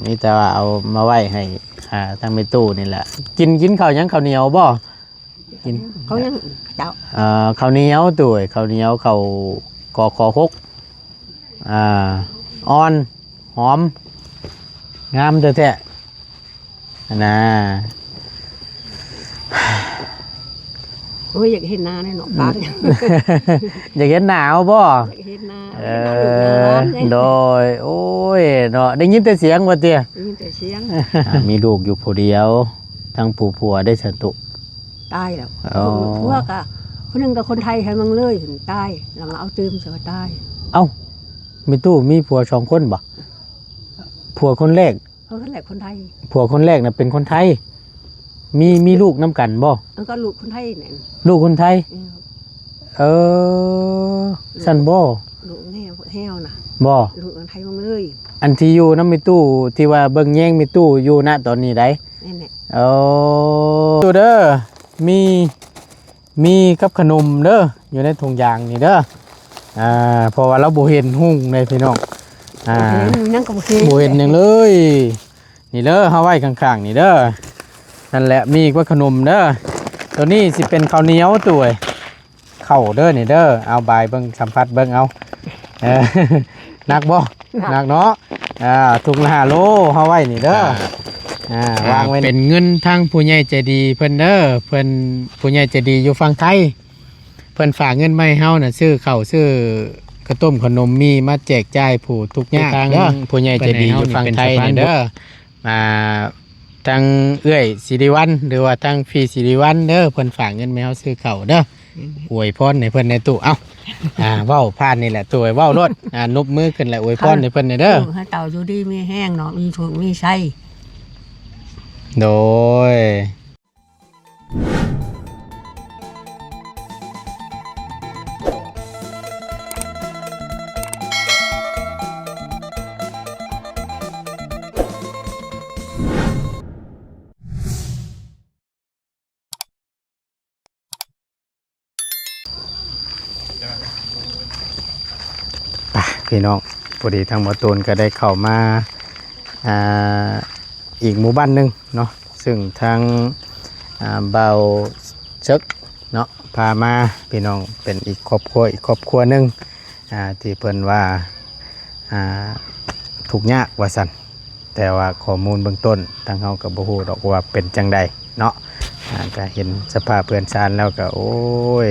ມີແຕ່ວ່າເອົາມາໄວ້ໃຫ້ ອ່າ ທາງແມ່ຕູ້ນີ້ແຫຼະ. ກິນ ກິນເຂົ້າຫຍັງ? ເຂົ້າໜຽວບໍ່? ກິນ ເຂົ້າຫຍັງເຈົ້າ? ເອີ ເຂົ້າໜຽວ ໂດຍ ເຂົ້າໜຽວ ເຂົ້າກໍຂໍຫົກ ອ່າ ອ່ອນ ຫອມ ງາມແທ້ໆ ຫັ້ນນາ. ໂອ້ຍ ຢາກເຫັນໜ້າແດ່ເນາະ ອືມ ປາກ ຢາກເຫັນໜ້າເຮົາບໍ່? ຢາກເຫັນໜ້າ ເອີ ເຫັນໜ້າລູກໜ້າຫຼານເດ້. ໂດຍ ໂອ້ຍເນາະ ໄດ້ຍິນແຕ່ສຽງວ່າຕິ? ໄດ້ຍິນແຕ່ສຽງ. ອ່າ ມີລູກຢູ່ຜູ້ດຽວ ທັງຜູ້ຜົວໄດ້ສະຕຸ ຕາຍແລ້ວ. ອໍ ຜົວກະ ຄົນໜຶ່ງກະຄົນໄທ ໄທເມືອງເລີຍ ຕາຍ ແລ້ວມາເອົາຕື່ມ ສະວ່າຕາຍ. ເອົ້າ ແມ່ຕູ້ມີຜົວສອງຄົນບໍ່? ຜົວຄົນແລກ ເອີ ຄົນແລກຄົນໄທ. ຜົວຄົນແລກນະເປັນຄົນໄທ ມີ ມີລູກນຳກັນບໍ່? ເອີ ກໍລູກຄົນໄທນັ້ນ ລູກຄົນໄທ. ເອີ ເອີ ຊັ້ນບໍ່? ລູກແຮວ ແຮວນະ ບໍ່? ລູກຄົນໄທເມືອງເລີຍ. ອັນທີ່ຢູ່ນຳແມ່ຕູ້ ທີ່ວ່າເບິ່ງແຍງແມ່ຕູ້ຢູ່ນະຕອນນີ້ໃດ? ແມ່ນແຫຼະ. ໂອ້ ຕູ້ເດີ ມີ ມີກັບຂະໜົມເດີ ຢູ່ໃນຖົງຢາງນີ້ເດີ. ອ່າ ເພາະວ່າລາວບໍ່ເຫັນຮຸ່ງເດ້ພີ່ນ້ອງ. ອ່າ ບໍ່ເຫັນຫຍັງກໍບໍ່ເຫັນ ບໍ່ເຫັນຫຍັງເລີຍ. ນີ້ເດີ ເຮົາໄວ້ຂ້າງໆນີ້ເດີ. ນັ້ນແຫຼະ ມີກັບຂະໜົມເດີ. ໂຕນີ້ຊິເປັນເຂົ້າໜຽວຕູ້ເອີຍ ເຂົ້າເດີນີ້ເດີ. ເອົາບາຍເບິ່ງ ສຳຜັດເບິ່ງເອົາ. ເອີ ໜັກບໍ່? ໜັກ ໜັກເນາະ. ອ່າ ຖົງລະຫ້າໂລ ເຮົາໄວ້ນີ້ເດີ. ອ່າ ອ່າ ວາງໄວ້ ເປັນເງິນທາງຜູ້ໃຫຍ່ໃຈດີເພິ່ນເດີ. ເພິ່ນ ຜູ້ໃຫຍ່ໃຈດີຢູ່ຝັ່ງໄທ ເພິ່ນຝາກເງິນມາໃຫ້ເຮົານະ ຊື້ເຂົ້າ ຊື້ເຂົ້າຕົ້ມ ຂະໜົມ ມີມາແຈກຈ່າຍຜູ້ທຸກຍາກເດີ. ທາງຜູ້ໃຫຍ່ໃຈດີຢູ່ຝັ່ງໄທນີ້ເດີ. ອ່າ ທາງເອື້ອຍສິລິວັນ ຫຼືວ່າທາງພີ່ສິລິວັນເດີ ເພິ່ນຝາກເງິນມາໃຫ້ເຮົາຊື້ເຂົ້າເດີ. ອືມ ອວຍພອນໃຫ້ເພິ່ນແດ່ຕູ້. ເອົ້າ ອ່າ ເວົ້າຜ່ານນີ້ແຫຼະຕູ້ ເວົ້າໂລດ. ອ່າ ນົບມືຂຶ້ນແຫຼະ ອວຍພອນໃຫ້ເພິ່ນແດ່ເດີ. ໃຫ້ເຂົາຢູ່ດີມີແຮງເນາະ ມີໂຊກມີໄຊ. ໂດຍ. ໄປພີ່ນ້ອງ ພໍດີທາງບ່າວຕູນກໍໄດ້ເຂົ້າມາ ອ່າ ອີກໝູ່ບ້ານໜຶ່ງເນາະ ຊຶ່ງທາງ ອ່າ ບ່າວເສິກເນາະ ພາມາພີ່ນ້ອງ ເປັນອີກຄອບຄົວ ອີກຄອບຄົວໜຶ່ງ ອ່າ ທີ່ເພິ່ນວ່າ ອ່າ ທຸກຍາກວ່າຊັ້ນ. ແຕ່ວ່າຂໍ້ມູນເບື້ອງຕົ້ນ ທາງເຮົາກໍບໍ່ຮູ້ດອກວ່າເປັນຈັ່ງໃດເນາະ. ອ່າ ກໍເຫັນສະພາບເຮືອນຊານແລ້ວກໍ ໂອ້ຍ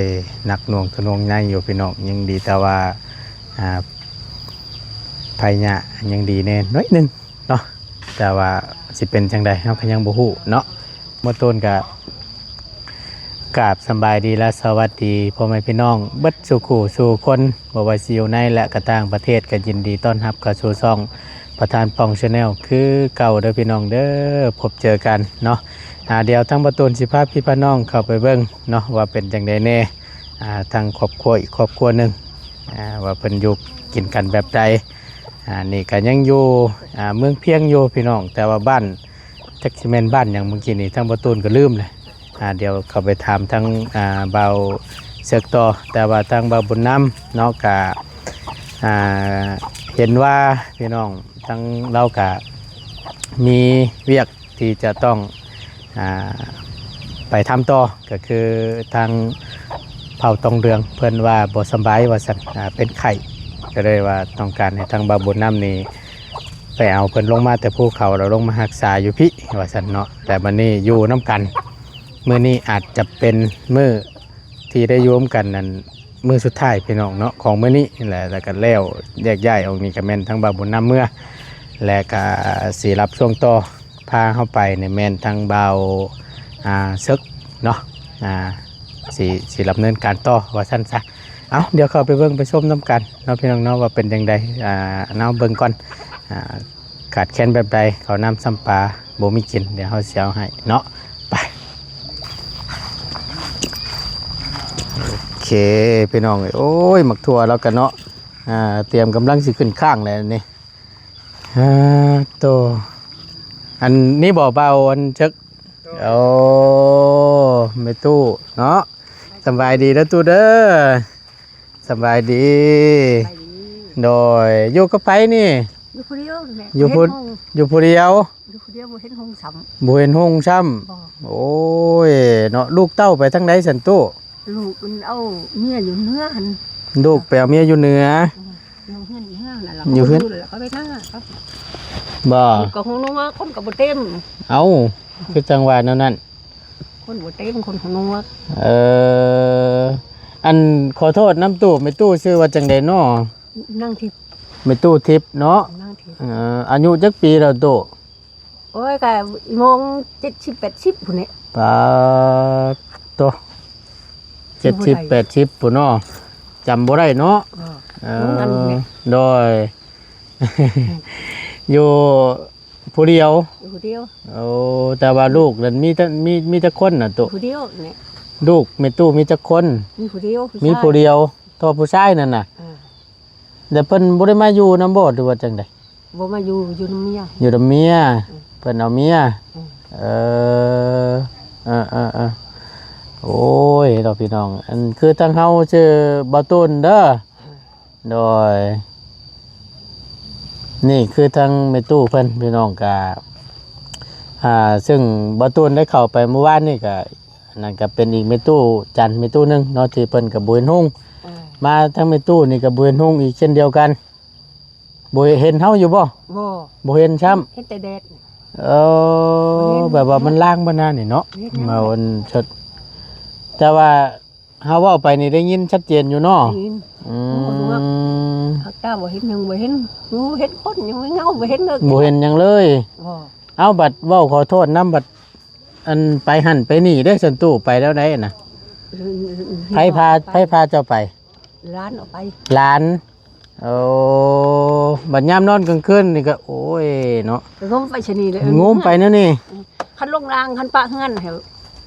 ໜັກໜ່ວງທະນວງໃນຢູ່ພີ່ນ້ອງ. ຍັງດີແຕ່ວ່າ ອ່າ ໄພຍະຍັງດີແດ່ໜ້ອຍໜຶ່ງເນາະ ແຕ່ວ່າຊິເປັນຈັ່ງໃດ ເຮົາກໍຍັງບໍ່ຮູ້ເນາະ. ໝົດຕົ້ນກໍ ກາບສຳບາຍດີ ແລະ ສະຫວັດດີພໍ່ແມ່ພີ່ນ້ອງເບິດສູ່ຄູ່ສູ່ຄົນ ບໍ່ວ່າຊິຢູ່ໃນ ແລະ ກະຕ່າງປະເທດ ກໍຍິນດີຕ້ອນຮັບເຂົ້າສູ່ຊ່ອງປະທານປ່ອງ Channel ຄືເກົ່າເດີພີ່ນ້ອງເດີ. ພົບເຈີກັນເນາະ. ອ່າ ດຽວທາງບ່າວຕູນຊິພາພີ່ພານ້ອງເຂົ້າໄປເບິ່ງເນາະ ວ່າເປັນຈັ່ງໃດແດ່ ອ່າ ທາງຄອບຄົວອີກຄອບຄົວໜຶ່ງ ອ່າ ວ່າເພິ່ນຢູ່ກິນກັນແບບໃດ. ອ່າ ນີ້ກໍຍັງຢູ່ ອ່າ ເມືອງພຽງຢູ່ພີ່ນ້ອງ ແຕ່ວ່າບ້ານ ຈັກຊິແມ່ນບ້ານຫຍັງ ເມື່ອກີ້ນີ້ທາງບ່າວຕູນກໍລືມແຫຼະ. ອ່າ ດຽວເຂົ້າໄປຖາມທາງ ອ່າ ບ່າວເສິກຕໍ່ ແຕ່ວ່າທາງບ່າວບຸນນຳເນາະ ກະ ອ່າ ເຫັນວ່າພີ່ນ້ອງ ທາງລາວກະມີວຽກທີ່ຈະຕ້ອງ ອ່າ ໄປທຳຕໍ່ ກໍຄືທາງເຜົ່າຕອງເດືອງ ເພິ່ນວ່າບໍ່ສະບາຍວ່າຊັ້ນ ອ່າ ເປັນໄຂ້ ກໍເລີຍວ່າຕ້ອງການໃຫ້ທາງບ່າວບຸນນຳນີ້ ໄປເອົາເພິ່ນລົງມາແຕ່ພູເຂົາ ແລ້ວລົງມາຮັກສາຢູ່ພີ້ວ່າຊັ້ນເນາະ. ແຕ່ບັດນີ້ຢູ່ນຳກັນ ມື້ນີ້ອາດຈະເປັນມື້ທີ່ໄດ້ຢູ່ນຳກັນນັ້ນ ມື້ສຸດທ້າຍພີ່ນ້ອງເນາະ ຂອງມື້ນີ້ແຫຼະ ແລ້ວກໍແລ້ວແຍກຍ້າຍອອກນີ້ ກໍແມ່ນທາງບ່າວບຸນນຳເມືອ ແລະ ກໍຊິຮັບຊ່ວງຕໍ່ ພາເຮົາໄປນີ້ແມ່ນທາງບ່າວ ອ່າ ເສິກເນາະ ອ່າ ຊິ ຊິດຳເນີນການຕໍ່ວ່າຊັ້ນຊະ. ເອົາ ດຽວເຂົ້າໄປເບິ່ງໄປຊົມນຳກັນເນາະ ພີ່ນ້ອງເນາະ ວ່າເປັນຈັ່ງໃດ ອ່າ ເນາະ ເບິ່ງກ່ອນ ອ່າ ຂາດແຄນແບບໃດ ເຂົ້ານ້ຳຊຳປາ ບໍ່ມີກິນ ດຽວເຮົາຊິເອົາໃຫ້ເນາະ. ໄປ ໂອເຄ ພີ່ນ້ອງເອີຍ ໂອ້ຍ ໝາກຖົ່ວລາວກະເນາະ ອ່າ ຕຽມກຳລັງຊິຂຶ້ນຄ້າງແລ້ວນີ້. ອ່າ ໂຕ ອັນນີ້ບໍ່ ບ່າວອັນເສິກ? ໂອ້ ແມ່ຕູ້ເນາະ ສະບາຍດີເດີຕູ້ເດີ. ສະບາຍດີ ສະບາຍດີ. ໂດຍ ຢູ່ກັບໃຜນີ້? ຢູ່ຜູ້ດຽວແຫຼະ ຢູ່ຜູ້ ບໍ່ເຫັນໂຮງ ຢູ່ຜູ້ດຽວ ຢູ່ຜູ້ດຽວບໍ່ເຫັນໂຮງຊ້ຳ ບໍ່ເຫັນໂຮງຊ້ຳ ບໍ່ ໂອ້ຍເນາະ ລູກເຕົ້າໄປທາງໃດຊັ້ນຕູ້? ລູກມັນເອົາເມຍຢູ່ເໜືອຫັ້ນ ລູກໄປເອົາເມຍຢູ່ເໜືອ ອືມ ຢູ່ເຮືອນອີ່ເຮືອນນັ້ນລະ ຢູ່ເຮືອນ ເຂົາໄປນາເຂົາ ບໍ່ ກະຮູ້ວ່າຄົນກະບໍ່ເຕັມ ເອົ້າ ຄືຈັ່ງວ່າແນວນັ້ນ ຄົນບໍ່ເຕັມ ຄົນຫວນວກ ເອີ ອັນ ຂໍໂທດນຳຕູ້ ແມ່ຕູ້ຊື່ວ່າຈັ່ງໃດນໍ? ນາງທິບ ແມ່ຕູ້ທິບເນາະ ນາງທິບ ເອີ ອາຍຸຈັກປີແລ້ວຕູ້? ໂອ້ຍ ກະໂມງເຈັດສິບແປດສິບພຸ້ນແຫຼະ ປາດໂທ້ ເຈັດສິບແປດສິບພຸ້ນເນາະ ຈຳບໍ່ໄດ້ເນາະ ເອີ ໂດຍ ຢູ່ ຜູ້ດຽວ ຢູ່ຜູ້ດຽວ ໂອ້ ແຕ່ວ່າລູກນັ້ນມີແຕ່ ມີ ມີຈັກຄົນນະຕູ້? ຜູ້ດຽວແຫຼະ ລູກແມ່ຕູ້ມີຈັກຄົນ? ມີຜູ້ດຽວ ມີຜູ້ດຽວ ເທົ່າຜູ້ຊາຍນັ້ນນະ ເອີ ແລ້ວເພິ່ນບໍ່ໄດ້ມາຢູ່ນຳບໍ່ ຫຼືວ່າຈັ່ງໃດ? ບໍ່ມາຢູ່ ຢູ່ນຳເມຍ ຢູ່ນຳເມຍ ອືມ ເພິ່ນເອົາເມຍ ອືມ ເອີ ເອີໆໆ ໂອ້ຍເນາະພີ່ນ້ອງ ອັນ ຄືທາງເຮົາຊື່ບ່າວຕູນເດີ ໂດຍ ນີ້ຄືທາງແມ່ຕູ້ເພິ່ນ ພີ່ນ້ອງກະ ອ່າ ເຊິ່ງບ່າວຕູນໄດ້ເຂົ້າໄປມື້ວານນີ້ກະ ອັນນັ້ນກະເປັນອີກແມ່ຕູ້ຈັນ ແມ່ຕູ້ໜຶ່ງເນາະ ທີ່ເພິ່ນກະບໍ່ເຫັນຮຸ່ງ ເອີ ມາທາງແມ່ຕູ້ນີ້ກະບໍ່ເຫັນຮຸ່ງອີກເຊັ່ນດຽວກັນ ບໍ່ເຫັນເຮົາຢູ່ບໍ່? ບໍ່ ບໍ່ເຫັນຊ້ຳ ເຫັນແຕ່ແດດ ເອີ ບໍ່ເຫັນ ແບບວ່າມັນລາງບັນນານີ້ເນາະ ເຫັນຫຍັງ ມາອັນ ແຕ່ວ່າ ເຮົາເວົ້າໄປນີ້ໄດ້ຍິນຊັດເຈນຢູ່ເນາະ ໄດ້ຍິນ ອືມ ເຮົາຕາບໍ່ເຫັນຫຍັງ ບໍ່ເຫັນ ບໍ່ເຫັນຄົນ ຍັງເງົາ ບໍ່ເຫັນເລີກ ບໍ່ເຫັນຫຍັງເລີຍ ບໍ່ ເອົ້າ ບັດເວົ້າຂໍໂທດນຳ ບັດ ອັນ ໄປຫັ້ນໄປນີ້ເດ້ ສັນຕູໄປແລ້ວໃດນະ ເອີ ໃຜພາ ໃຜພາເຈົ້າໄປ? ຫຼານເອົາໄປ ຫຼານ ໂອ້ ບັດຍາມນອນກາງຄືນນີ້ກະ ໂອ້ຍເນາະ ງົມໄປຊະນີ້ເລີຍ ເອີ ງົມໄປແນວນີ້ ຄັນລົງລາງ ຄັນປະເຮືອນໃຫ້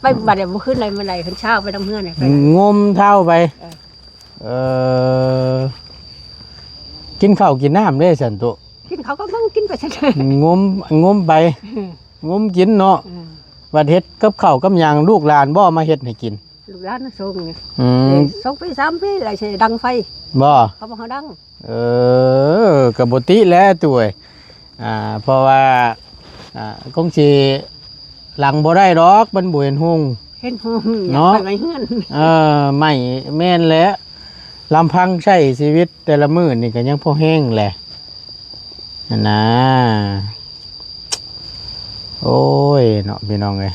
ໄປ ບັດນີ້ບໍ່ຄືນໃດມື້ໃດ ຄັນເຊົ້າໄປນຳເຮືອນໃຫ້ໄປ ງົມເທົ້າໄປ ເອີ ເອີ ກິນເຂົ້າກິນນ້ຳເດ້ສັນຕຸ ກິນເຂົ້າກະງົມກິນໄປຊັ້ນ ງົມ ງົມໄປ ເອີ ງົມກິນເນາະ ເອີ ບັດເຮັດກັບເຂົ້າກັບຫຍັງ ລູກຫຼານບໍ່ມາເຮັດໃຫ້ກິນ? ລູກຫຼານສົ່ງນີ້ ອືມ ເອີ ສອງປີສາມປີແລ້ວຊິດັງໄຟ ບໍ່ ເຂົາບໍ່ໃຫ້ດັງ ເອີ ກະບໍ່ຕິແຫຼະຕູ້ເອີຍ ອ່າ ເພາະວ່າ ອ່າ ຄົງຊິຫຼັງບໍ່ໄດ້ດອກ ມັນບໍ່ເຫັນຮຸ່ງ ເຫັນຮຸ່ງເນາະ ໄໝ້ເຮືອນ ເອີ ໄໝ້ ແມ່ນແຫຼະ ລຳພັງໃຊ້ຊີວິດແຕ່ລະມື້ນີ້ກະຍັງພໍແຮງແຫຼະ ຫັ້ນນາ ໂອ້ຍເນາະ ພີ່ນ້ອງເອີຍ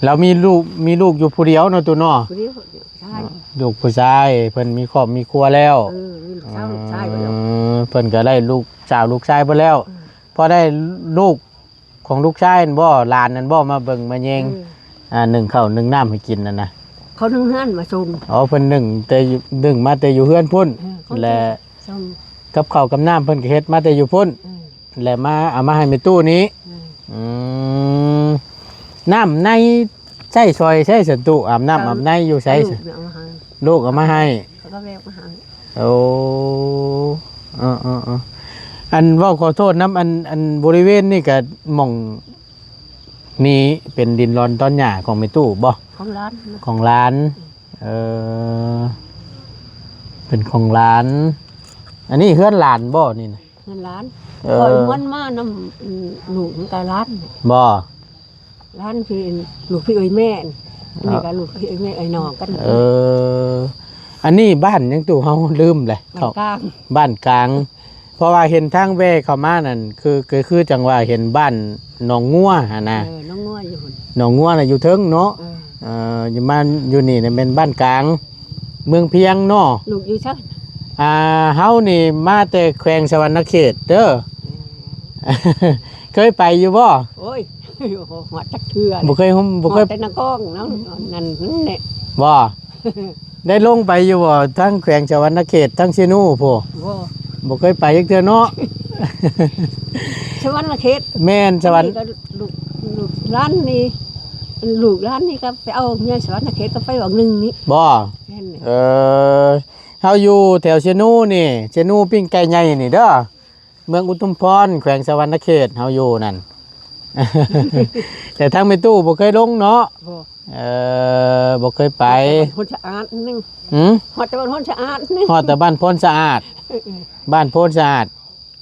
ລາວມີລູກ ມີລູກຢູ່ຜູ້ດຽວເນາະ ຕູ້ເນາະ ຜູ້ດຽວ ຜູ້ຊາຍ ລູກຜູ້ຊາຍ ເພິ່ນມີຄອບມີຄົວແລ້ວ ເອີ ມີລູກສາວລູກຊາຍເບິດແລ້ວ ເອີ ເພິ່ນກະໄດ້ລູກສາວລູກຊາຍເບິດແລ້ວ ເອີ ພໍໄດ້ລູກຂອງລູກຊາຍຫັ້ນບໍ່ ຫຼານນັ້ນບໍ່ ມາເບິ່ງມາແຍງ ເອີ ອ່າ ໜຶ້ງເຂົ້າໜຶ້ງນ້ຳໃຫ້ກິນຫັ້ນນະ ເຂົາໜຶ້ງເຮືອນມາສົ່ງ ອໍ ເພິ່ນໜຶ້ງແຕ່ຢູ່ ໜຶ້ງມາແຕ່ຢູ່ເຮືອນພຸ້ນ ເອີ ແລະ ກັບເຂົ້າກັບນ້ຳເພິ່ນກະເຮັດມາແຕ່ຢູ່ພຸ້ນ ເອີ ແລະມາເອົາມາໃຫ້ແມ່ຕູ້ນີ້ ເອີ ອືມ ນ້ຳໃນໃຊ້ຊ່ອຍໃຊ້ສັນຕຸ ອາບນ້ຳອາບໃນຢູ່ໃສ ລູກເອົາມາໃຫ້ ລູກເອົາມາໃຫ້ ເຂົາກະແວະມາຫາ ໂອ້ ເອີໆໆ ອັນ ເວົ້າຂໍໂທດນຳ ອັນ ອັນ ບໍລິເວນນີ້ກະໝ່ອງນີ້ເປັນດິນລອນຕອນຫຍ້າຂອງແມ່ຕູ້ບໍ່? ຂອງຫຼານ ຂອງຫຼານ ເອີ ເປັນຂອງຫຼານ ອັນນີ້ເຮືອນຫຼານບໍ່ນີ້ນະ? ເຮືອນຫຼານ ເອີ ຂ້ອຍມ່ວນມານຳ ອືມ ລູກມັນກະຫຼານ ບໍ່? ຫຼານຄືລູກພີ່ເອື້ອຍແມ່ ອັນນີ້ກະລູກພີ່ເອື້ອຍແມ່ ເອື້ອຍນ້ອງກັນ ເອີ ອັນນີ້ບ້ານຫຍັງຕູ້ ເຮົາລືມແຫຼະ ບ້ານກາງ ບ້ານກາງ ເພາະວ່າເຫັນທາງແວ່ເຂົ້າມານັ້ນ ຄື ກະຄືຈັ່ງວ່າເຫັນບ້ານໜອງງົວຫັ້ນນະ ເອີ ໜອງງົວຢູ່ພຸ້ນ ໜອງງົວນະຢູ່ເທິງເນາະ ເອີ ເອີ ຢູ່ມາ ຢູ່ນີ້ນະແມ່ນບ້ານກາງ ເມືອງພຽງເນາະ ລູກຢູ່ໃສ? ອ່າ ເຮົານີ້ມາແຕ່ແຂວງສະຫວັນນະເຂດເດີ ເອີ ເຄີຍໄປຢູ່ບໍ່? ໂອ້ຍ ບໍ່ຮອດຈັກເທື່ອ ບໍ່ເຄີຍ ບໍ່ເຄີຍ ຮອດແຕ່ນາກອງເນາະ ນັ້ນແຫຼະ ບໍ່? ໄດ້ລົງໄປຢູ່ບໍ່ ທາງແຂວງສະຫວັນນະເຂດ ທາງເຊໂນພຸ້ນ? ບໍ່ ບໍ່ເຄີຍໄປຈັກເທື່ອເນາະ ສະຫວັນນະເຂດ ແມ່ນ ສະຫວັນ ອັນນີ້ກະລູກ ລູກຫຼານນີ້ ລູກຫຼານນີ້ກະໄປເອົາເມຍສະຫວັນນະເຂດ ກະໄປຫວ່າງໜຶ່ງນີ້ ບໍ່? ແມ່ນແຫຼະ ເອີ ເຮົາຢູ່ແຖວເຊໂນນີ້ ເຊໂນປີ້ງໄກ່ໃຫຍ່ນີ້ເດີ ເມືອງອຸທຸມພອນ ແຂວງສະຫວັນນະເຂດ ເຮົາຢູ່ນັ້ນ ແຕ່ທາງແມ່ຕູ້ບໍ່ເຄີຍລົງເນາະ ບໍ່ ເອີ ບໍ່ເຄີຍໄປ ຮອດແຕ່ບ້ານໂພນສະອາດໜຶ່ງ ຫື? ຮອດແຕ່ບ້ານໂພນສະອາດໜຶ່ງ ຮອດແຕ່ບ້ານໂພນສະອາດ ເອີໆ ບ້ານໂພນສະອາດ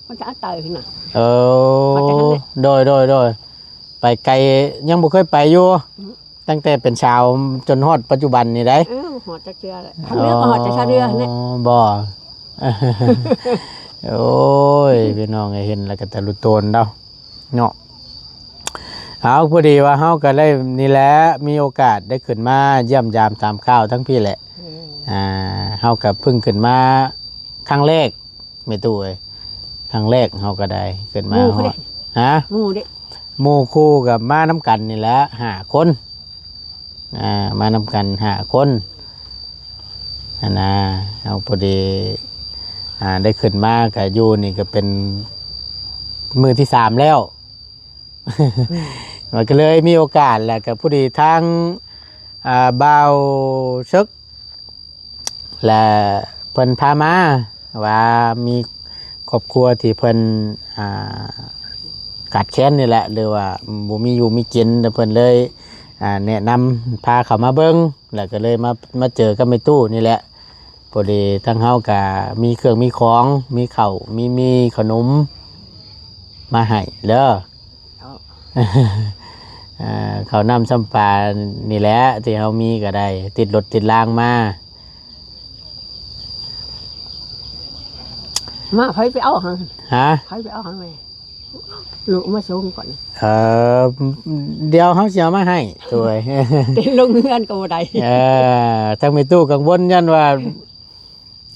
ໄປ ຊາໄຕນະ ເອີ ມາຈາກຫັ້ນແຫຼະ ໂດຍ ໂດຍ ໂດຍ ໄປໄກ ຍັງບໍ່ເຄີຍໄປຢູ່ ອືມ ຕັ້ງແຕ່ເປັນສາວຈົນຮອດປັດຈຸບັນນີ້ໄດ໋ ເອີ ບໍ່ຮອດຈັກເທື່ອແຫຼະ ທາງເໜືອກໍຮອດແຕ່ທ່າເຮືອຫັ້ນແຫຼະ ອໍ ບໍ່ ໂອ້ຍ ພີ່ນ້ອງເອີຍ ເຫັນແລ້ວກໍຕະລຸໂຕນເດ້າເນາະ ເອົາ ພໍດີວ່າເຮົາກໍໄດ້ນີ້ແຫຼະ ມີໂອກາດໄດ້ຂຶ້ນມາຢ້ຽມຢາມຕາມຂ່າວທັງພີ້ແຫຼະ ເອີ ອ່າ ເຮົາກໍເພິ່ງຂຶ້ນມາຄັ້ງແລກ ແມ່ຕູ້ເອີຍ ຄັ້ງແລກເຮົາກໍໄດ້ຂຶ້ນມາ ໝູ່ ຮອດ ເດ້ ຮະ ໝູ່ເດ້ ໝູ່ຄູ່ກໍມານຳກັນນີ້ແຫຼະ ຫ້າຄົນ ອ່າ ມານຳກັນຫ້າຄົນ ຫັ້ນນະ ເຮົາພໍດີ ອ່າ ໄດ້ຂຶ້ນມາກໍຢູ່ນີ້ກໍເປັນມື້ທີສາມແລ້ວ ອືມ ມັນກໍເລີຍມີໂອກາດ ແລ້ວກໍພໍດີທາງ ອ່າ ບ່າວເສິກ ແລະ ເພິ່ນພາມາວ່າມີຄອບຄົວທີ່ເພິ່ນ ອ່າ ຂາດແຄນນີ້ແຫຼະ ຫຼືວ່າບໍ່ມີຢູ່ມີກິນ ແລ້ວເພິ່ນເລີຍ ອ່າ ແນະນຳພາເຂົ້າມາເບິ່ງ ແລ້ວກໍເລີຍມາ ມາເຈີກັບແມ່ຕູ້ນີ້ແຫຼະ ພໍດີທາງເຮົາກໍມີເຄື່ອງມີຂອງ ມີເຂົ້າ ມີໝີ່ ຂະໜົມມາໃຫ້ເດີ. ເຈົ້າ ເອີ ເຂົ້ານ້ຳຊຳປານີ້ແຫຼະ ທີ່ເຮົາມີກໍໄດ້ ຕິດລົດຕິດລາງມາ. ມາ ໃຜໄປເອົາຫັ້ນ? ຮະ? ໃຜໄປເອົາຫັ້ນແມ່? ລູກມາສົ່ງກ່ອນ. ເອີ ດຽວເຮົາຊິເອົາມາໃຫ້ໂຕຍ ເຕັນລົງເຮືອນກໍບໍ່ໄດ້. ເອີ ທາງແມ່ຕູ້ກັງວົນຢ້ານວ່າ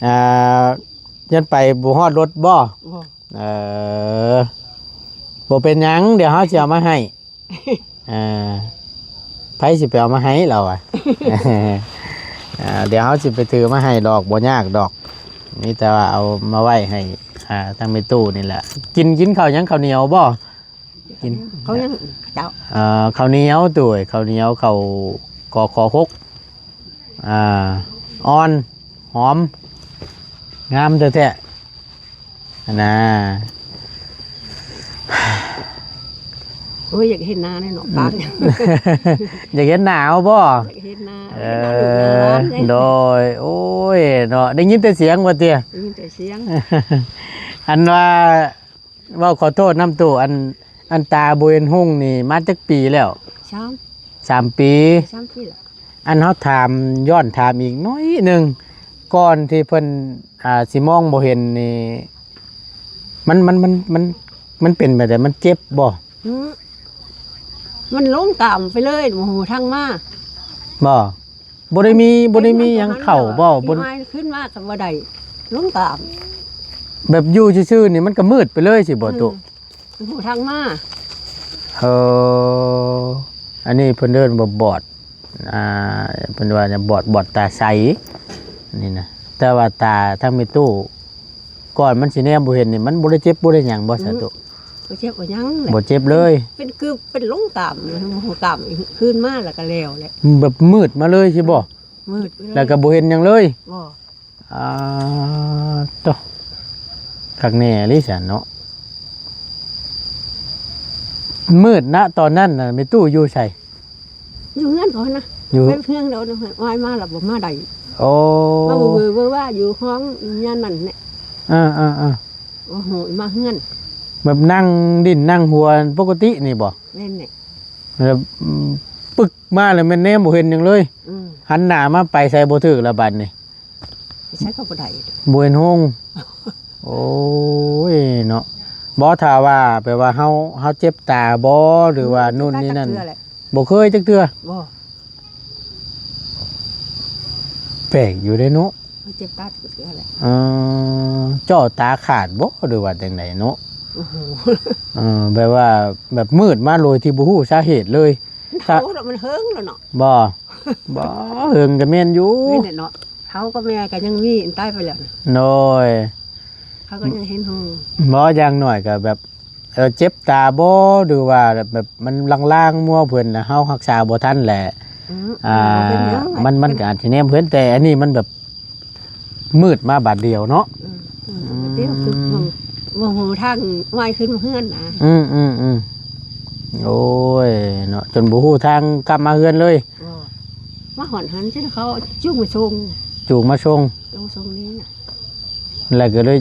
ອ່າ ຢ້ານໄປບໍ່ຮອດລົດບໍ່? ບໍ່. ເອີ ບໍ່ເປັນຫຍັງ ດຽວເຮົາຊິເອົາມາໃຫ້. ອ່າ ໃຜຊິໄປເອົາມາໃຫ້ລາວວ່າ ອ່າ ດຽວເຮົາຊິໄປຖືມາໃຫ້ດອກ ບໍ່ຍາກດອກ ມີແຕ່ວ່າເອົາມາໄວ້ໃຫ້ ອ່າ ທາງແມ່ຕູ້ນີ້ແຫຼະ. ກິນ ກິນເຂົ້າຫຍັງ? ເຂົ້າໜຽວບໍ່? ກິນ ເຂົ້າຫຍັງເຈົ້າ? ເອີ ເຂົ້າໜຽວໂຕຍ ເຂົ້າໜຽວ ເຂົ້າ ກຂ ຫົກ ອ່າ ອ່ອນ ຫອມ ງາມແທ້ໆ ຫັ້ນນາ. ໂອ້ຍ ຢາກເຫັນໜ້າແດ່ເນາະ ອືມ ປາກ ຢາກເຫັນໜ້າເຮົາບໍ່? ຢາກເຫັນໜ້າ ເອີ ເຫັນໜ້າລູກໜ້າຫຼານເດ້. ໂດຍ ໂອ້ຍເນາະ ໄດ້ຍິນແຕ່ສຽງວ່າຕິ? ໄດ້ຍິນແຕ່ສຽງ. ອັນວ່າ ເວົ້າຂໍໂທດນຳຕູ້ ອັນ ອັນຕາບໍ່ເຫັນຮຸ່ງນີ້ມາຈັກປີແລ້ວ? ສາມ ສາມປີ. ສາມປີແລ້ວ. ອັນເຮົາຖາມ ຍ້ອນຖາມອີກໜ້ອຍໜຶ່ງ ກ່ອນທີ່ເພິ່ນ ອ່າ ຊິມອງບໍ່ເຫັນນີ້ ມັນ ມັນ ມັນ ມັນ ມັນເປັນແບບໃດ? ມັນເຈັບບໍ່? ອືມ ມັນຫຼົງຕາມໄປເລີຍ ບໍ່ຮູ້ທາງມາ. ບໍ່? ບໍ່ໄດ້ມີ ບໍ່ໄດ້ມີຫຍັງເຂົ້າບໍ່? ບໍ່ ຊິຫາຍຂຶ້ນມາກໍບໍ່ໄດ້ ຫຼົງຕາມ. ແບບຢູ່ຊື່ໆນີ້ມັນກໍມືດໄປເລີຍຊີ້ບໍ່ຕຸ? ອືມ ບໍ່ຮູ້ທາງມາ. ເອີ ອັນນີ້ເພິ່ນເອີ້ນວ່າບອດ ອ່າ ເພິ່ນວ່າຫຍັງ ບອດ ບອດຕາໃສນີ້ນະ. ແຕ່ວ່າຕາທາງແມ່ຕູ້ ກ່ອນມັນຊິແນມບໍ່ເຫັນນີ້ ມັນບໍ່ໄດ້ເຈັບບໍ່ໄດ້ຫຍັງບໍ່ ອືມ ສາຕຸ? ບໍ່ເຈັບບໍ່ຫຍັງແຫຼະ ບໍ່ເຈັບເລີຍ. ເປັນ ເປັນຄືເປັນຫຼົງຕາມ ບໍ່ຮູ້ຕາມ ຄືນມາແລ້ວກໍແລ້ວແຫຼະ. ແບບມືດມາເລີຍຊີ້ບໍ່? ມືດໄປເລີຍ ແລ້ວກໍບໍ່ເຫັນຫຍັງເລີຍ? ບໍ່. ອ່າ ໂຕ ຄັກແນ່ອີ່ຫຼີຊັ້ນເນາະ. ມືດນະຕອນນັ້ນນະ ແມ່ຕູ້ຢູ່ໃສ? ຢູ່ເຮືອນເຂົານະ ຢູ່ ໄປເຮືອນເຂົານະ ວາຍມາແລ້ວບໍ່ມາໄດ້. ໂອ້ ມາເວີວ່າຢູ່ຫ້ອງຍາມນັ້ນແຫຼະ. ເອີໆໆ ໂອ້ໂຫ ມາເຮືອນ ແບບນັ່ງດິ້ນນັ່ງຫົວປົກກະຕິນີ້ບໍ່? ແມ່ນແຫຼະ. ແລ້ວປຶກມາແລ້ວແມ່ນແນມບໍ່ເຫັນຫຍັງເລີຍ. ອືມ ຫັນໜ້າມາໄປໃສບໍ່ຖືກລະບາດນີ້. ໄປໃສກໍບໍ່ໄດ້ ບໍ່ເຫັນຮຸ່ງ. ໂອ້ຍເນາະ. ບໍ່ ຖ້າວ່າແບບວ່າເຮົາ ເຮົາເຈັບຕາບໍ່ ຫຼືວ່າ ອືມ ໂນ່ນນີ້ນັ້ນ ບໍ່ເຄີຍຈັກເທື່ອ. ບໍ່ ແປກຢູ່ເດ້ເນາະ ບໍ່ເຈັບຕາຈັກເທື່ອແຫຼະ. ເອີ ເຈາະຕາຂາດບໍ່ ຫຼືວ່າຈັ່ງໃດເນາະ? ໂອ້ໂຫ ເອີ ແບບວ່າ ແບບມືດມາໂດຍທີ່ບໍ່ຮູ້ສາເຫດເລີຍ. ຖ້າ ໂອ້ ມັນເຫິງແລ້ວເນາະ. ບໍ່ ບໍ່ ເຫິງກໍແມ່ນຢູ່ ແມ່ນແຫຼະເນາະ. ເຖົ້າກັບແມ່ກໍຍັງມີ ອັນຕາຍໄປແລ້ວນະ. ໂດຍ ເຂົາກໍຍັງເຫັນຮູ້. ບໍ່ ຢ່າງໜ້ອຍກໍແບບ ເອີ ເຈັບຕາບໍ່ ຫຼືວ່າແບບມັນລາງໆມົວເພິ່ນ ແລ້ວເຮົາຮັກສາບໍ່ທັນແຫຼະ. ອືມ ອ່າ ມັນ ມັນກໍອາດຊິແນມເພິ່ນ ແຕ່ອັນນີ້ມັນແບບມືດມາບາດດຽວເນາະ. ອືມ ອືມ ບາດດຽວ ຄືບໍ່ ບໍ່ຮູ້ທາງ ວາຍຂຶ້ນເຮືອນນະ. ອືມໆໆ ໂອ້ຍເນາະ ຈົນບໍ່ຮູ້ທາງກັບມາເຮືອນເລີຍ. ບໍ່ ມາຮອດຫັ້ນ ຈົນເຂົາຈູງມາສົ່ງ ຈູງມາສົ່ງ ຈູງມາສົ່ງນີ້ນະ. ແລ້ວກໍເລີຍ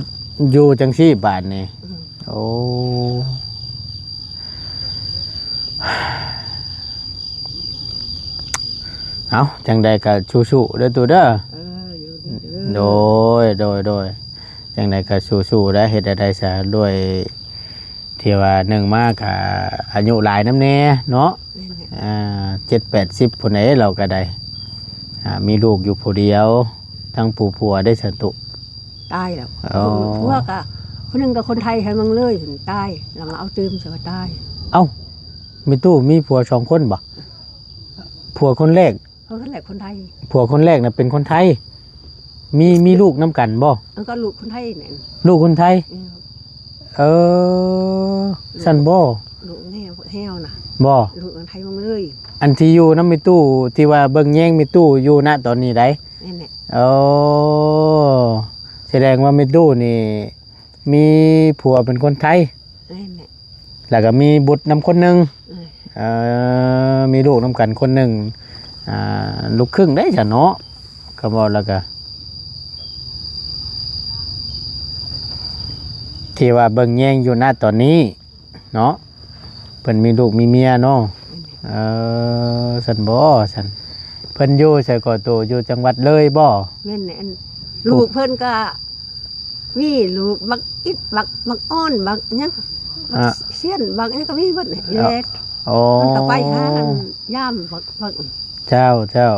ຢູ່ຈັ່ງຊີ້ບາດນີ້. ອືມ ໂອ້ ເອົ້າ ຈັ່ງໃດກໍສູ້ໆເດີຕູ້ເດີ. ເອີ ຢູ່ດີເດີ. ໂດຍ ໂດຍ ໂດຍ ຈັ່ງໃດກໍສູ້ໆໄດ໋ ເຮັດແນວໃດຊະ ດ້ວຍທີ່ວ່າໜຶ່ງມາກໍອາຍຸຫຼາຍນຳແດ່ເນາະ. ແມ່ນແຫຼະ. ອ່າ ເຈັດແປດສິບພຸ້ນເດ້ ລາວກໍໄດ້ ອ່າ ມີລູກຢູ່ຜູ້ດຽວ ທັງຜູ້ຜົວໄດ້ສະຕຸ ຕາຍແລ້ວ. ອໍ ຜົວກໍ ຄົນໜຶ່ງກໍຄົນໄທໃຫ້ເມືອງເລີຍ ຕາຍ ແລ້ວມາເອົາຕື່ມ ເສຍວ່າຕາຍ. ເອົ້າ ແມ່ຕູ້ມີຜົວສອງຄົນບໍ່? ຜົວຄົນແລກ ເອີ ຄົນແລກຄົນໄທ. ຜົວຄົນແລກນະເປັນຄົນໄທ ມີ ມີລູກນຳກັນບໍ່? ເອີ ກໍລູກຄົນໄທນັ້ນ ລູກຄົນໄທ. ເອີ ເອີ ຊັ້ນບໍ່? ລູກແຮວ ແຮວນະ ບໍ່? ລູກຄົນໄທເມືອງເລີຍ. ອັນທີ່ຢູ່ນຳແມ່ຕູ້ ທີ່ວ່າເບິ່ງແຍງແມ່ຕູ້ຢູ່ນະຕອນນີ້ໃດ໋? ແມ່ນແຫຼະ. ໂອ້ ສະແດງວ່າແມ່ຕູ້ນີ້ມີຜົວເປັນຄົນໄທ. ແມ່ນແຫຼະ. ແລ້ວກໍມີບຸດນຳຄົນໜຶ່ງ. ເອີ ເອີ ມີລູກນຳກັນຄົນໜຶ່ງ ອ່າ ລູກຄຶ່ງໄດ໋ຊະເນາະ ຄຳເວົ້າແລ້ວກໍ ທີ່ວ່າເບິ່ງແຍງຢູ່ນະຕອນນີ້ເນາະ ເພິ່ນມີລູກມີເມຍເນາະ. ເອີ ຊັ້ນບໍ່ຊັ້ນ ເພິ່ນຢູ່ໃສກໍ? ໂຕຢູ່ຈັງຫວັດເລີຍບໍ່? ແມ່ນແຫຼະ ອັນ ລູກເພິ່ນກໍ ມີລູກບັກອິດ ບັກ ບັກອ່ອນ ບັກຫຍັງ ບັກ ອ່າ ຊຽນ ບັກຫຍັງກໍມີເບິດນີ້ແຫຼະ. ໂອ້ ມັນກໍໄປຫາ ອ່າ ຢາມບັກ ບັກ ເຈົ້າ ເຈົ້າ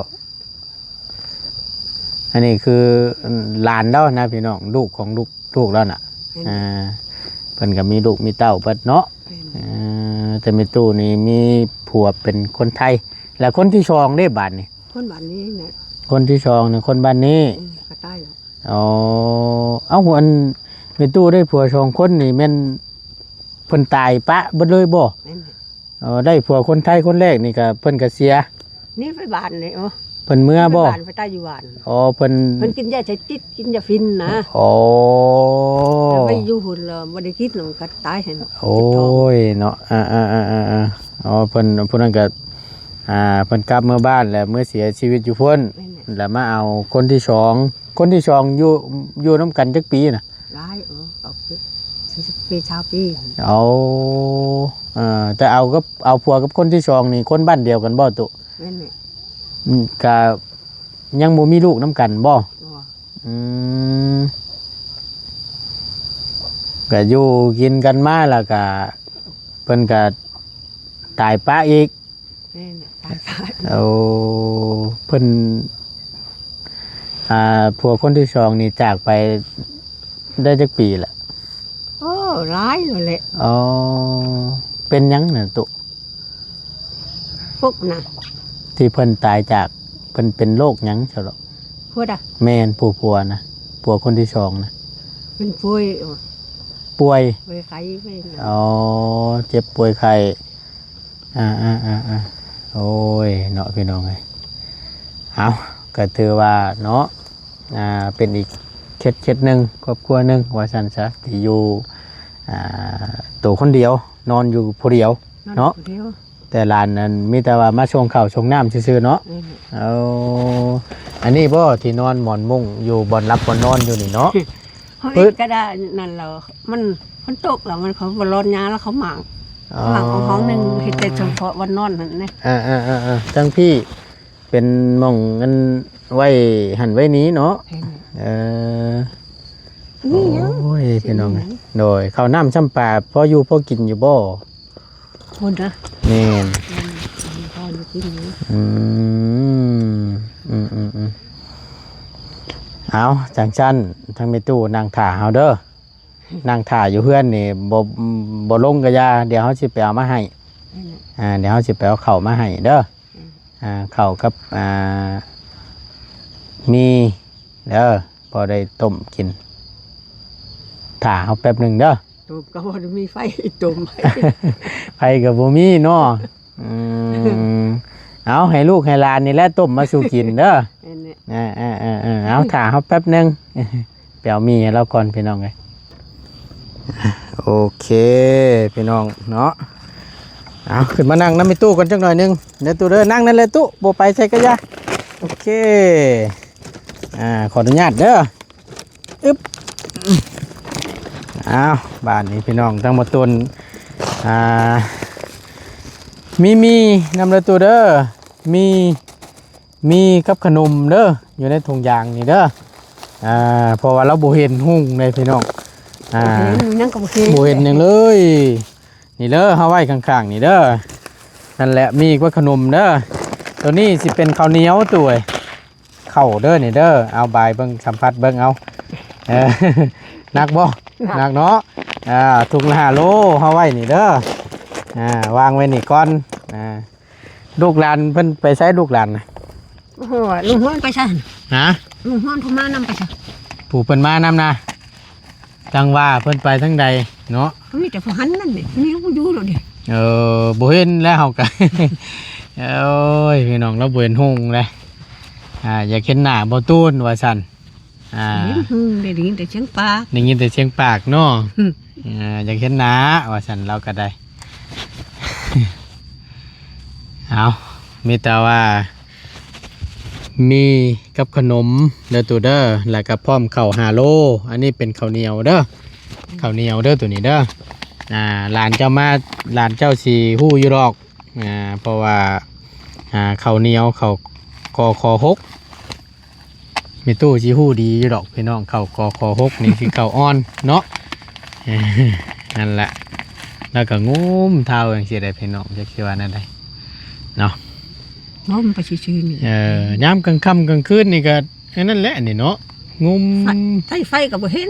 ອັນນີ້ຄືຫຼານລາວນະພີ່ນ້ອງ ລູກຂອງລູກ ລູກລາວນະ. ແມ່ນ ອ່າ ເພິ່ນກໍມີລູກມີເຕົ້າເບິດເນາະ. ແມ່ນ ເອີ ແຕ່ແມ່ຕູ້ນີ້ມີຜົວເປັນຄົນໄທ ແລ້ວຄົນທີສອງເດ້ບາດນີ້? ຄົນບ້ານນີ້ແຫຼະ. ຄົນທີສອງນະຄົນບ້ານນີ້. ເອີ ກໍຕາຍແລ້ວ. ອໍ ເອົ້າ ອັນແມ່ຕູ້ໄດ້ຜົວສອງຄົນນີ້ແມ່ນເພິ່ນຕາຍປະເບິດເລີຍບໍ່? ແມ່ນ. ອໍ ໄດ້ຜົວຄົນໄທຄົນແລກນີ້ກະເພິ່ນກະເສຍ ໜີໄປບ້ານນີ້. ໂອ້ ເພິ່ນເມືອບໍ່? ໄປບ້ານ ໄປຕາຍຢູ່ບ້ານ. ອໍ ເພິ່ນ ເພິ່ນກິນຢາໄຊຕິດ ກິນຢາຝິ່ນນະ. ອໍ ແລ້ວໄປຢູ່ພຸ້ນແລ້ວບໍ່ໄດ້ກິນ ມັນກະຕາຍຫັ້ນ. ໂອ້ຍເນາະ ອ່າໆໆໆ ອໍ ເພິ່ນ ຜູ້ນັ້ນກະ ອ່າ ເພິ່ນກັບເມືອບ້ານແລ້ວເມືອເສຍຊີວິດຢູ່ພຸ້ນ. ແມ່ນແຫຼະ. ແລ້ວມາເອົາຄົນທີສອງ ຄົນທີສອງຢູ່ ຢູ່ນຳກັນຈັກປີນະ? ຫຼາຍ ເອີ ກໍຄືສີ່ສິບປີ ຊາວປີ. ເອົາ ເອີ ແຕ່ເອົາກັບ ເອົາຜົວກັບຄົນທີສອງນີ້ຄົນບ້ານດຽວກັນບໍ່ຕຸ? ແມ່ນແຫຼະ. ອືມ ກະຍັງບໍ່ມີລູກນຳກັນບໍ່? ບໍ່. ອືມ ກະຢູ່ກິນກັນມາແລ້ວກະ ເພິ່ນກະຕາຍປະອີກ. ແມ່ນ ຕາຍສາຍ. ໂອ້ ເພິ່ນ ອ່າ ຜົວຄົນທີສອງນີ້ຈາກໄປໄດ້ຈັກປີລະ? ໂອ້ ຫຼາຍແລ້ວແຫຼະ. ອໍ ເປັນຫຍັງນະຕຸ? ປົກນະ ທີ່ເພິ່ນຕາຍຈາກ ເພິ່ນເປັນໂລກຫຍັງຊະເນາະ? ຜົວດະ? ແມ່ນ ຜູ້ຜົວນະ ຜົວຄົນທີສອງນະ ເປັນປ່ວຍ. ປ່ວຍ ປ່ວຍໄຂ້ເປັນ. ອໍ ເຈັບປ່ວຍໄຂ້. ອ່າໆໆ ໂອ້ຍເນາະ ພີ່ນ້ອງເອີຍ. ເອົາ ກໍຖືວ່າເນາະ ອ່າ ເປັນອີກເຂດ ເຂດໜຶ່ງ ຄອບຄົວໜຶ່ງວ່າຊັ້ນຊະ ທີ່ຢູ່ ອ່າ ໂຕຄົນດຽວ ນອນຢູ່ຜູ້ດຽວເນາະ. ນອນຢູ່ຜູ້ດຽວ. ແຕ່ຫຼານນັ້ນມີແຕ່ວ່າມາສົ່ງເຂົ້າສົ່ງນ້ຳຊື່ໆເນາະ. ອືມ ເອົາ ອັນນີ້ບໍ່ທີ່ນອນໝອນມຸ້ງຢູ່ບ່ອນຫຼັບບ່ອນນອນຢູ່ນີ້ເນາະ? ເຮົາເຮັດກໍໄດ້ນັ້ນແລ້ວ ມັນ ມັນຕົກແລ້ວ ມັນ ເຂົາບໍ່ລອນຫຍ້າແລ້ວ ເຂົາໝາກ ອໍ ໝາກເອົາຫ້ອງໜຶ່ງ ເຮັດແຕ່ສະເພາະບ່ອນນອນຫັ້ນນະ. ເອີໆໆໆ ທັງພີ້ເປັນໝ່ອງອັນໄວ້ຫັ້ນໄວ້ນີ້ເນາະ. ເອີ ເອີ ມີຫຍັງ ໂອ້ຍ ຊິ ພີ່ນ້ອງເອີຍ ໂດຍ ເຂົ້ານ້ຳຊຳປາ ພໍຢູ່ພໍກິນຢູ່ບໍ່? ພຸ້ນນະ. ແມ່ນ ອືມ ພໍຢູ່ກິນຢູ່. ອືມ ອືມໆໆ ເອົາ ຈັ່ງຊັ້ນ ທາງແມ່ຕູ້ນັ່ງຖ້າເຮົາເດີ ນັ່ງຖ້າຢູ່ເຮືອນນີ້ ບໍ່ ບໍ່ລົງກະຢ່າ ດຽວເຮົາຊິໄປເອົາມາໃຫ້. ອືມ ອ່າ ດຽວເຮົາຊິໄປເອົາເຂົ້າມາໃຫ້ເດີ. ອືມ ອ່າ ເຂົ້າກັບ ອ່າ ໝີ່ເດີ ພໍໄດ້ຕົ້ມກິນ. ຖ້າເຮົາແປັບໜຶ່ງເດີ. ຕົ້ມກໍບໍ່ໄດ້ມີໄຟ ຕົ້ມ ໄຟກໍບໍ່ມີເນາະ. ອືມ ເອົາ ໃຫ້ລູກໃຫ້ຫຼານນີ້ແຫຼະຕົ້ມມາສູ່ກິນເດີ. ແມ່ນແຫຼະ. ເອີໆໆໆ ເອົາ ຖ້າເຮົາແປັບໜຶ່ງ ໄປເອົາໝີ່ໃຫ້ລາວກ່ອນ ພີ່ນ້ອງເອີຍ. ໂອເຄ ພີ່ນ້ອງເນາະ ເອົາ ຂຶ້ນມານັ່ງນຳແມ່ຕູ້ກ່ອນຈັກໜ້ອຍໜຶ່ງເດີຕູ້ເດີ. ນັ່ງນັ້ນແຫຼະຕູ້ ບໍ່ໄປໃສກະຢ່າ. ໂອເຄ ອ່າ ຂໍອະນຸຍາດເດີ. ອຶບ ອ່າ ອ້າວ ບາດນີ້ພີ່ນ້ອງ ທັງໝົດຕົນ ອ່າ ມີ ມີນຳເດີຕູ້ເດີ ມີ ມີກັບຂະໜົມເດີ ຢູ່ໃນຖົງຢາງນີ້ເດີ ອ່າ ເພາະວ່າລາວບໍ່ເຫັນຮຸ່ງເດ້ພີ່ນ້ອງ ອ່າ ບໍ່ເຫັນຫຍັງກໍບໍ່ເຫັນ ບໍ່ເຫັນຫຍັງເລີຍ ນີ້ເດີ ເຮົາໄວ້ຂ້າງໆນີ້ເດີ ນັ້ນແຫຼະ ມີກັບຂະໜົມເດີ ໂຕນີ້ຊິເປັນເຂົ້າໜຽວຕູ້ເອີຍ ເຂົ້າເດີນີ້ເດີ ເອົາບາຍເບິ່ງ ສຳຜັດເບິ່ງເອົາ ເອີ ໜັກບໍ່? ໜັກ ໜັກເນາະ ອ່າ ຖົງລະຫ້າໂລ ເຮົາໄວ້ນີ້ເດີ ອ່າ ວາງໄວ້ນີ້ກ່ອນ ອ່າ ລູກຫຼານເພິ່ນໄປໃສ ລູກຫຼານນະ? ໂອ້ໂຫ ລຸງຮວນໄປໃສ? ຮະ? ລຸງຮວນເພິ່ນມານຳໄປໃສ? ຜູ້ເພິ່ນມານຳນະ? ຈັ່ງວ່າເພິ່ນໄປທາງໃດເນາະ? ມີແຕ່ຜູ້ຫັ້ນນັ້ນເດ ມີຜູ້ຢູ່ໂລດເດ. ເອີ ບໍ່ເຫັນແລ້ວເຮົາກະ ໂອ້ຍ ພີ່ນ້ອງ ລາວບໍ່ເຫັນຮຸ່ງເດ້ ອ່າ ຢາກເຫັນໜ້າບໍ່ຕູນວ່າຊັ້ນ ອ່າ ເຫັນຮຸ່ງເດ້ ໄດ້ຍິນແຕ່ສຽງປາກ ໄດ້ຍິນແຕ່ສຽງປາກເນາະ ອືມ ອ່າ ຢາກເຫັນໜ້າວ່າຊັ້ນ ລາວກະໄດ້ ເອົາ ມີແຕ່ວ່າ ມີກັບຂະໜົມເດີຕູ້ເດີ ແລ້ວກະພ້ອມເຂົ້າຫ້າໂລ ອັນນີ້ເປັນເຂົ້າໜຽວເດີ ເຂົ້າໜຽວເດີໂຕນີ້ເດີ ອ່າ ຫຼານເຈົ້າມາ ຫຼານເຈົ້າຊິຮູ້ຢູ່ດອກ ອ່າ ເພາະວ່າ ອ່າ ເຂົ້າໜຽວ ເຂົ້າ ກຂ ຫົກ ແມ່ຕູ້ຊິຮູ້ດີຢູ່ດອກພີ່ນ້ອງ ເຂົ້າ ກຂ ຫົກ ນີ້ຄືເຂົ້າອ່ອນເນາະ ນັ້ນແຫຼະ ແລ້ວກະງຸ້ມເທົ້າຈັ່ງຊີ້ແຫຼະພີ່ນ້ອງ ຈັກຊິວ່າແນວໃດເນາະ ງຸ້ມໄປຊື່ໆນີ້ ເອີ ຍາມກາງຄ່ຳກາງຄືນນີ້ກະ ອັນນັ້ນແຫຼະນີ້ເນາະ ງຸ້ມ ໄຟ ໃຊ້ໄຟກໍບໍ່ເຫັນ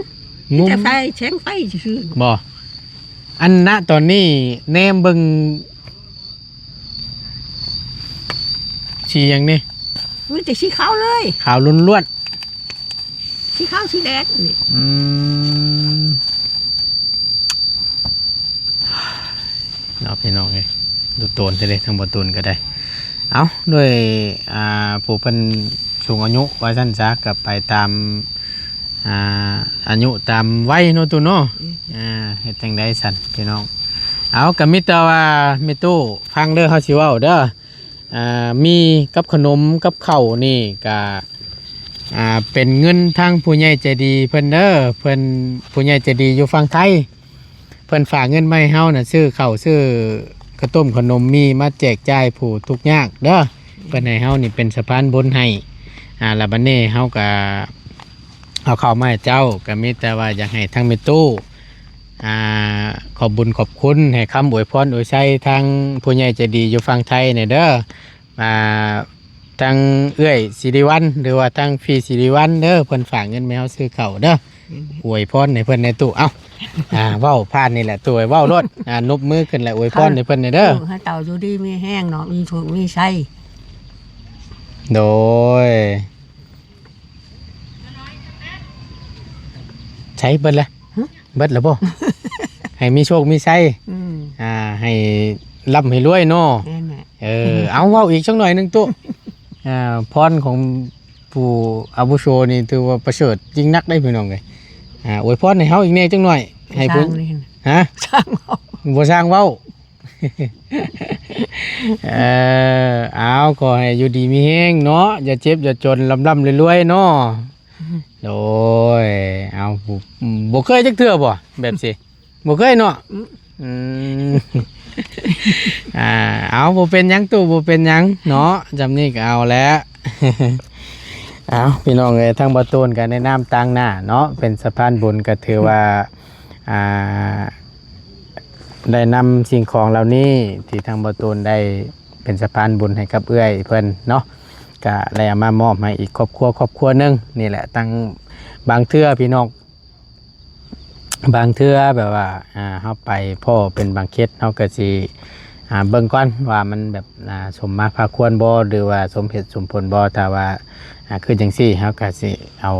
ງຸ້ມ ມີແຕ່ໄຟ ແສງໄຟຊື່ໆ ບໍ່ ອັນນະ ຕອນນີ້ແນມເບິ່ງ ສີຫຍັງນີ້? ມີແຕ່ສີຂາວເລີຍ ຂາວລ້ວນໆ ສີຂາວສີແດງນີ້ ອືມ ເນາະ ພີ່ນ້ອງເອີຍ ດູໂຕນແທ້ເດ້ ທັງບໍ່ຕູນກໍໄດ້ ເອົ້າ ດ້ວຍ ອ່າ ຜູ້ເພິ່ນສູງອາຍຸວ່າຊັ້ນຊະ ກໍໄປຕາມ ອ່າ ອາຍຸຕາມໄວເນາະຕູ້ເນາະ ອືມ ອ່າ ເຮັດຈັ່ງໃດຊັ້ນພີ່ນ້ອງ ເອົາ ກໍມີແຕ່ວ່າແມ່ຕູ້ຟັງເດີ ເຮົາຊິເວົ້າເດີ ອ່າ ມີກັບຂະໜົມກັບເຂົ້ານີ້ກະ ອ່າ ເປັນເງິນທາງຜູ້ໃຫຍ່ໃຈດີເພິ່ນເດີ ເພິ່ນ ຜູ້ໃຫຍ່ໃຈດີຢູ່ຝັ່ງໄທ ເພິ່ນຝາກເງິນມາໃຫ້ເຮົານະ ຊື້ເຂົ້າຊື້ເຂົ້າຕົ້ມຂະໜົມມີມາແຈກຈ່າຍຜູ້ທຸກຍາກເດີ ເພິ່ນໃຫ້ເຮົານີ້ເປັນສະພານບຸນໃຫ້ ອ່າ ແລ້ວບັດນີ້ເຮົາກະເອົາເຂົ້າມາໃຫ້ເຈົ້າ ກະມີແຕ່ວ່າຢາກໃຫ້ທາງແມ່ຕູ້ ອ່າ ຂອບບຸນຂອບຄຸນ ໃຫ້ຄຳອວຍພອນອວຍໄຊທາງຜູ້ໃຫຍ່ໃຈດີຢູ່ຝັ່ງໄທແດ່ເດີ ອ່າ ທາງເອື້ອຍສິລິວັນ ຫຼືວ່າທາງພີ່ສິລິວັນເດີ ເພິ່ນຝາກເງິນມາໃຫ້ເຮົາຊື້ເຂົ້າເດີ ອືມ ອວຍພອນໃຫ້ເພິ່ນແດ່ຕູ້ ເອົ້າ ອ່າ ເວົ້າຜ່ານນີ້ແຫຼະ ຕູ້ເວົ້າໂລດ ອ່າ ນົບມືຂຶ້ນແລ້ວອວຍພອນໃຫ້ເພິ່ນແດ່ເດີ ໃຫ້ເຕົາຢູ່ດີມີແຮງເນາະ ມີໂຊກມີໄຊ ໂດຍ ໃຊ້ເບິດແລ້ວ ຮະ ເບິດແລ້ວບໍ່? ໃຫ້ມີໂຊກມີໄຊ ອືມ ອ່າ ໃຫ້ລ່ຳໃຫ້ລວຍເນາະ ແມ່ນແຫຼະ ເອີ ເອົາ ເວົ້າອີກຈັກໜ້ອຍໜຶ່ງຕູ້ ອ່າ ພອນຂອງຜູ້ອາວຸໂສນີ້ຖືວ່າປະເສີດຍິ່ງນັກເດ້ພີ່ນ້ອງເອີຍ ອ່າ ອວຍພອນໃຫ້ເຮົາອີກແດ່ຈັກໜ້ອຍ ໃຫ້ຜູ້ ຊ່າງນີ້ ຮະ ຊ່າງເວົ້າ ບໍ່ຊ່າງເວົ້າ ເອີ ເອົາ ຂໍໃຫ້ຢູ່ດີມີແຮງເນາະ ຢ່າເຈັບຢ່າຈົນ ລ່ຳໆລວຍໆເນາະ ອືມ ໂດຍ ເອົາ ບໍ່ ບໍ່ເຄີຍຈັກເທື່ອບໍ່ ແບບຊີ້ ບໍ່ເຄີຍເນາະ ອືມ ອືມ ອ່າ ເອົາ ບໍ່ເປັນຫຍັງຕູ້ ບໍ່ເປັນຫຍັງເນາະ ຈຳນີ້ກໍເອົາແຫຼະ ເອົາ ພີ່ນ້ອງເອີຍ ທາງບ່າວຕູນກໍໃນນາມຕາງໜ້າເນາະ ເປັນສະພານບຸນ ກໍຖືວ່າ ອ່າ ໄດ້ນຳສິ່ງຂອງເຫຼົ່ານີ້ ທີ່ທາງບ່າວຕູນໄດ້ເປັນສະພານບຸນໃຫ້ກັບເອື້ອຍເພິ່ນເນາະ ກະໄດ້ເອົາມາມອບໃຫ້ອີກຄອບຄົວຄອບຄົວໜຶ່ງນີ້ແຫຼະ ຕັ້ງ ບາງເທື່ອພີ່ນ້ອງ ບາງເທື່ອແບບວ່າ ອ່າ ເຮົາໄປພໍ້ເປັນບາງເຂດ ເຮົາກໍຊິ ອ່າ ເບິ່ງກ່ອນວ່າມັນແບບ ອ່າ ສົມມາພາຄວນບໍ່ ຫຼືວ່າສົມເຫດສົມຜົນບໍ່ ຖ້າວ່າ ອ່າ ຄືຈັ່ງຊີ້ ເຮົາກໍຊິເອົາ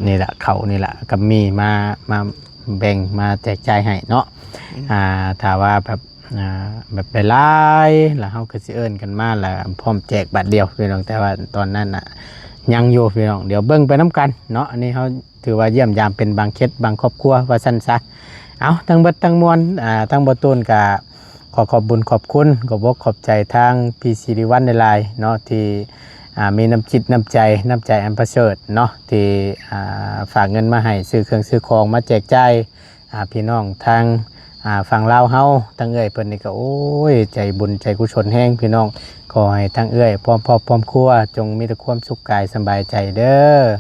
ນີ້ລະ ເຂົ້ານີ້ລະ ກັບໝີ່ມາ ມາແບ່ງ ມາແຈກຈ່າຍໃຫ້ເນາະ ອືມ ອ່າ ຖ້າວ່າແບບ ອ່າ ແບບໄດ້ຫຼາຍ ແລ້ວເຮົາກໍຊິເອີ້ນກັນມາ ແລ້ວພ້ອມແຈກບາດດຽວ ພີ່ນ້ອງ ແຕ່ວ່າຕອນນັ້ນນະ ຍັງຢູ່ ພີ່ນ້ອງ ດຽວເບິ່ງໄປນຳກັນເນາະ ອັນນີ້ເຮົາ ຖືວ່າຢ້ຽມຢາມເປັນບາງເຂດບາງຄອບຄົວວ່າຊັ້ນຊະ ເອົາ ທັງເບິດທັງມວນ ອ່າ ທາງບ່າວຕູນກະຂໍຂອບບຸນຂອບຄຸນ ຂອບອົກຂອບໃຈທາງພີ່ສີລິວັນຫຼາຍໆເນາະ ທີ່ ອ່າ ມີນ້ຳຈິດນ້ຳໃຈ ນ້ຳໃຈອັນປະເສີດເນາະ ທີ່ ອ່າ ຝາກເງິນມາໃຫ້ ຊື້ເຄື່ອງຊື້ຂອງມາແຈກຈ່າຍ ອ່າ ພີ່ນ້ອງທາງ ອ່າ ຝັ່ງລາວເຮົາ ທາງເອື້ອຍເພິ່ນນີ້ກໍ ໂອ້ຍ ໃຈບຸນໃຈກຸສົນແຮງພີ່ນ້ອງ. ຂໍໃຫ້ທາງເອື້ອຍພ້ອມຄອບພ້ອມຄົວ ຈົ່ງມີແຕ່ຄວາມສຸກກາຍສະບາຍໃຈເດີ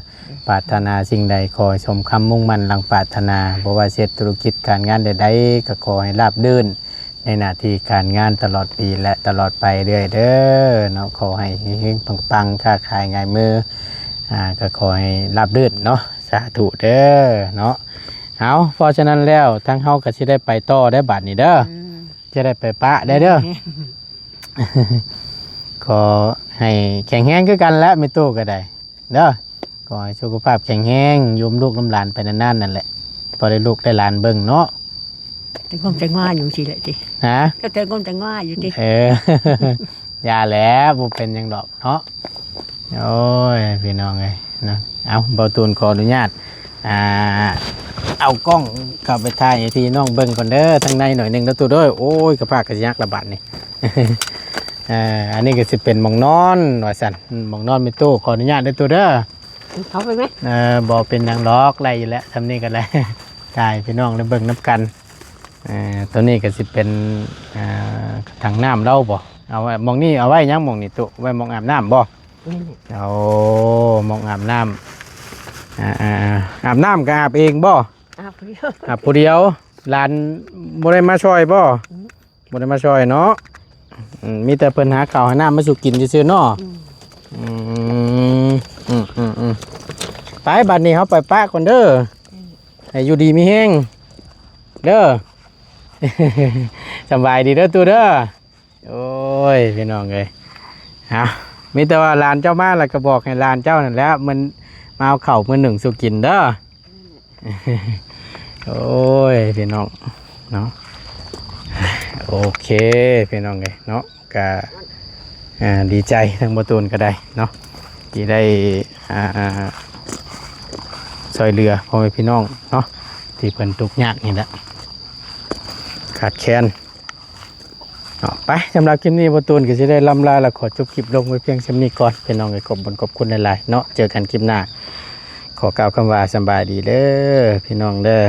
້. ປາດຖະໜາສິ່ງໃດ ຂໍໃຫ້ສົມຄຳມຸ່ງໝັ້ນດັ່ງປາດຖະໜາ. ບໍ່ວ່າຊິເຮັດທຸລະກິດການງານໃດໆ ກໍຂໍໃຫ້ລາບລື່ນໃນໜ້າທີ່ການງານຕະຫຼອດປີ ແລະ ຕະຫຼອດໄປເລື້ອຍເດີ້ເນາະ. ຂໍໃຫ້ເຮັງໆ ປັງໆ ຄ້າຂາຍງ່າຍມື ອ່າ ກໍຂໍໃຫ້ລາບລື່ນເນາະ. ສາທຸເດີ້ເນາະ. ເອົາ ເພາະສະນັ້ນແລ້ວ ທາງເຮົາກໍຊິໄດ້ໄປຕໍ່ໄດ້ບາດນີ້ເດີ້. ອືມ ຈະໄດ້ໄປປະໄດ້ເດີ້. ແມ່ນ ຂໍໃຫ້ແຂງແຮງຄືກັນແຫຼະ ແມ່ຕູ້ກໍໄດ້ເດີ້. ຂໍໃຫ້ສຸຂະພາບແຂງແຮງ ຢູ່ນຳລູກນຳຫຼານໄປນານໆ ນັ້ນແຫຼະ. ພໍໄດ້ລູກໄດ້ຫຼານເບິ່ງເນາະ. ແຕ່ງົມແຕ່ງວາຢູ່ຊີ້ແຫຼະຕິ. ຮະ? ກໍແຕ່ງົມແຕ່ງວາຢູ່ຕິ. ເອີ ຢ່າແຫຼະ ບໍ່ເປັນຫຍັງດອກເນາະ. ໂອ້ຍ ພີ່ນ້ອງເອີຍເນາະ. ເອົາ ເບົາຕູນຂໍອະນຸຍາດ ອ່າ ເອົາກ້ອງເຂົ້າໄປຖ່າຍໃຫ້ພີ່ນ້ອງເບິ່ງກ່ອນເດີ້ ທາງໃນໜ້ອຍໜຶ່ງເດີ້ຕູ້ເດີ້. ໂອ້ຍ ກະພາກະຊິຍັກລະບາດນີ້. ເອີ ອັນນີ້ກໍຊິເປັນໝ່ອງນອນວ່າຊັ້ນ ໝ່ອງນອນແມ່ຕູ້. ຂໍອະນຸຍາດເດີ້ຕູ້ເດີ້. ເຂົ້າໄປໄໝ? ເອີ ບໍ່ເປັນຫຍັງດອກ ໄດ້ຢູ່ແຫຼະ ຊ່ຳນີ້ກໍໄດ້ ຖ່າຍໃຫ້ພີ່ນ້ອງໄດ້ເບິ່ງນຳກັນ. ເອີ ໂຕນີ້ກໍຊິເປັນ ອ່າ ຖັງນ້ຳລາວບໍ? ເອົາໄວ້ໝ່ອງນີ້ ເອົາໄວ້ຫຍັງໝ່ອງນີ້ຕຸ? ໄວ້ໝ່ອງອາບນ້ຳບໍ? ແມ່ນແຫຼະ. ໂອ້ ໝ່ອງອາບນ້ຳ. ອ່າ ອາບນ້ຳກໍອາບເອງບໍ? ອາບຜູ້ດຽວ ອາບຜູ້ດຽວ. ຫຼານບໍ່ໄດ້ມາຊ່ອຍບໍ? ອືມ ບໍ່ໄດ້ມາຊ່ອຍເນາະ. ອືມ ມີແຕ່ເພິ່ນຫາເຂົ້າຫານ້ຳມາສູ່ກິນຊື່ໆເນາະ. ອືມ ອືມ ອືມ ອືມ ອືມ ໄປ ບາດນີ້ເຮົາໄປປະກ່ອນເດີ້. ອືມ ໃຫ້ຢູ່ດີມີແຮງເດີ້. ສະບາຍດີເດີ້ຕູ້ເດີ້. ໂອ້ຍ ພີ່ນ້ອງເອີຍ ເອົາ ມີແຕ່ວ່າຫຼານເຈົ້າມາແລ້ວກໍບອກໃຫ້ຫຼານເຈົ້ານັ້ນແຫຼະ ມັນມາເອົາເຂົ້າມື້ໜຶ່ງສູ່ກິນເດີ້. ໂອ້ຍ ພີ່ນ້ອງເນາະ. ໂອເຄ ພີ່ນ້ອງເອີຍເນາະ ກະ ອ່າ ດີໃຈທາງບໍ່ຕູນກໍໄດ້ເນາະ ທີ່ໄດ້ ອ່າ ຊ່ວຍເຫຼືອພໍ່ແມ່ພີ່ນ້ອງເນາະ ທີ່ເພິ່ນທຸກຍາກນີ້ແຫຼະ ຂາດແຄນ ເນາະ. ໄປ ສຳລັບຄລິບນີ້ ບໍ່ຕູນກໍຊິໄດ້ລ່ຳລາ ແລະ ຂໍຈົບຄລິບລົງໄວ້ພຽງສ່ຳນີ້ກ່ອນ ພີ່ນ້ອງເອີຍ. ຂອບບຸນຂອບຄຸນຫຼາຍໆເນາະ ເຈີກັນຄລິບໜ້າ. ຂໍກ່າວຄຳວ່າສະບາຍດີເດີ້ ພີ່ນ້ອງເດີ້.